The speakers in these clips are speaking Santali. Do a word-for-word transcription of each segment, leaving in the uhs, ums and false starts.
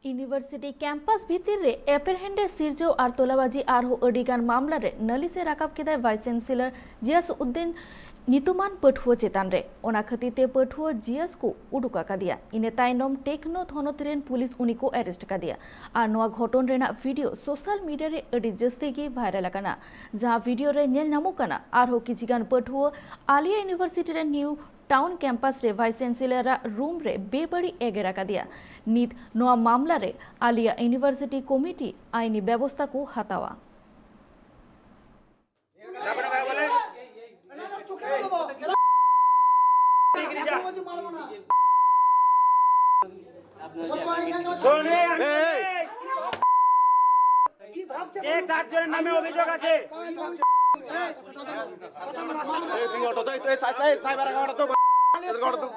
ᱤᱭᱩᱱᱤᱵᱷᱟᱨᱥᱤᱴᱤ ᱠᱮᱢᱯᱟᱥ ᱵᱷᱤᱛᱤᱨ ᱨᱮ ᱮᱯᱮᱨᱦᱮᱸᱰᱮ ᱥᱤᱨᱡᱟᱹᱣ ᱟᱨ ᱛᱚᱞᱟᱵᱟᱡᱤ ᱟᱨᱦᱚᱸ ᱟᱹᱰᱤ ᱜᱟᱱ ᱢᱟᱢᱞᱟ ᱨᱮ ᱱᱟᱹᱞᱤᱥ ᱮ ᱨᱟᱠᱟᱵ ᱠᱮᱫᱟᱭ ᱵᱷᱟᱭᱤᱥ ᱪᱟᱱᱥᱮᱞᱚᱨ ᱡᱤᱭᱟᱥᱩᱫᱫᱤᱱ ᱧᱩᱛᱩᱢᱟᱱ ᱯᱟᱹᱴᱷᱩᱣᱟᱹ ᱪᱮᱛᱟᱱ ᱨᱮ᱾ ᱚᱱᱟ ᱠᱷᱟᱹᱛᱤᱨ ᱛᱮ ᱯᱟᱹᱴᱷᱩᱣᱟᱹ ᱡᱤᱭᱟᱥ ᱠᱚ ᱩᱰᱩᱠ ᱟᱠᱟᱫᱮᱭᱟ᱾ ᱤᱱᱟᱹ ᱛᱟᱭᱱᱚᱢ ᱴᱮᱠᱱᱳ ᱛᱷᱚᱱᱚᱛ ᱨᱮᱱ ᱯᱩᱞᱤᱥ ᱩᱱᱤ ᱠᱚ ᱟᱨᱮᱥᱴ ᱠᱟᱫᱮᱭᱟ ᱟᱨ ᱱᱚᱣᱟ ᱜᱷᱚᱴᱚᱱ ᱨᱮᱱᱟᱜ ᱵᱷᱤᱰᱤᱭᱳ ᱥᱳᱥᱟᱞ ᱢᱤᱰᱤᱭᱟ ᱨᱮ ᱟᱹᱰᱤ ᱡᱟᱹᱥᱛᱤ ᱜᱮ ᱵᱷᱟᱭᱨᱟᱞ ᱟᱠᱟᱱᱟ, ᱡᱟᱦᱟᱸ ᱵᱷᱤᱰᱤᱭᱳ ᱨᱮ ᱧᱮᱞ ᱧᱟᱢᱚᱜ ᱠᱟᱱᱟ ᱟᱨᱦᱚᱸ ᱠᱤᱪᱷᱤ ᱜᱟᱱ ᱯᱟᱹᱴᱷᱩᱣᱟᱹ ᱟᱞᱤᱭᱟ ᱤᱭᱩᱱᱤᱵᱷᱟᱨᱥᱤᱴᱤ ᱨᱮᱱ ᱱᱤᱭᱩ ᱴᱟᱣᱩᱱ ᱠᱮᱢᱯᱟᱥ ᱨᱮ ᱵᱷᱟᱭᱤᱥ ᱪᱟᱱᱥᱮᱞᱚᱨ ᱟᱜ ᱨᱩᱢ ᱨᱮ ᱵᱮᱵᱟᱹᱲᱤᱡ ᱮᱜᱮᱨ ᱟᱠᱟᱫᱮᱭᱟ᱾ ᱱᱤᱛ ᱱᱚᱣᱟ ᱢᱟᱢᱞᱟ ᱨᱮ ᱟᱞᱤᱭᱟ ᱤᱭᱩᱱᱤᱵᱷᱟᱨᱥᱤᱴᱤ ᱠᱚᱢᱤᱴᱤ ᱟᱭᱤᱱᱤ ᱵᱮᱵᱚᱥᱛᱟ ᱠᱚ ᱦᱟᱛᱟᱣᱟ᱾ শোনে, আমি এই, এই। যে চারজনের নামে অভিযোগ আছে। এই, তুমি অটো তো, এই, এই, সাই-, সাই-, সাইবার অটো তো, অটো তো।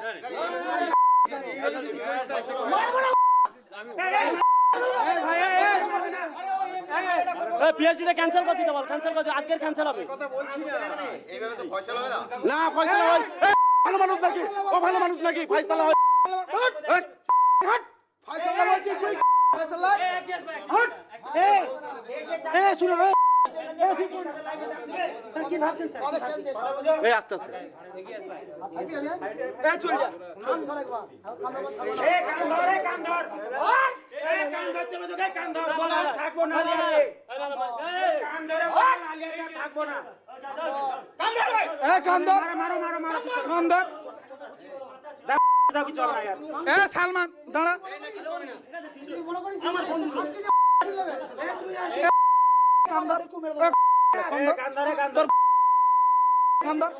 এই, পিএইচডি টা ক্যান্সেল করে দিতে বল, ক্যান্সেল করে দিতে, আজকের ক্যান্সেল হবে। এইভাবে তো ফয়সালা হয় না। না, ফয়সালা হয়। এই, ভালো মানুষ নাকি? ও ভালো মানুষ নাকি? ফয়সালা হয়। Hot, hot, hot. ফয়সালা বলছিস তুই? ফয়সালা? হট। এ, এ, শুনো, এ, এ, কি ভাবছেন স্যার? এই আস্তে আস্তে। এই চল যা। কান ধর একবার। এ, কান ধর, এ, কান ধর। এ, কান ধরতে হবে তোকে, কান ধর। বল, আর থাকবো না, আলিয়াতে। কান ধরে বল, আলিয়াতে থাকবো না। এ, কান ধর। মারো, মারো, মারো, মারো। কান ধর। দাঁড়া, দাঁড়া, চল না, ইয়ার। এ, সালমান, দাঁড়া। এ, কান ধর। এ, এ, কান ধর, এ, কান ধর। কান ধর।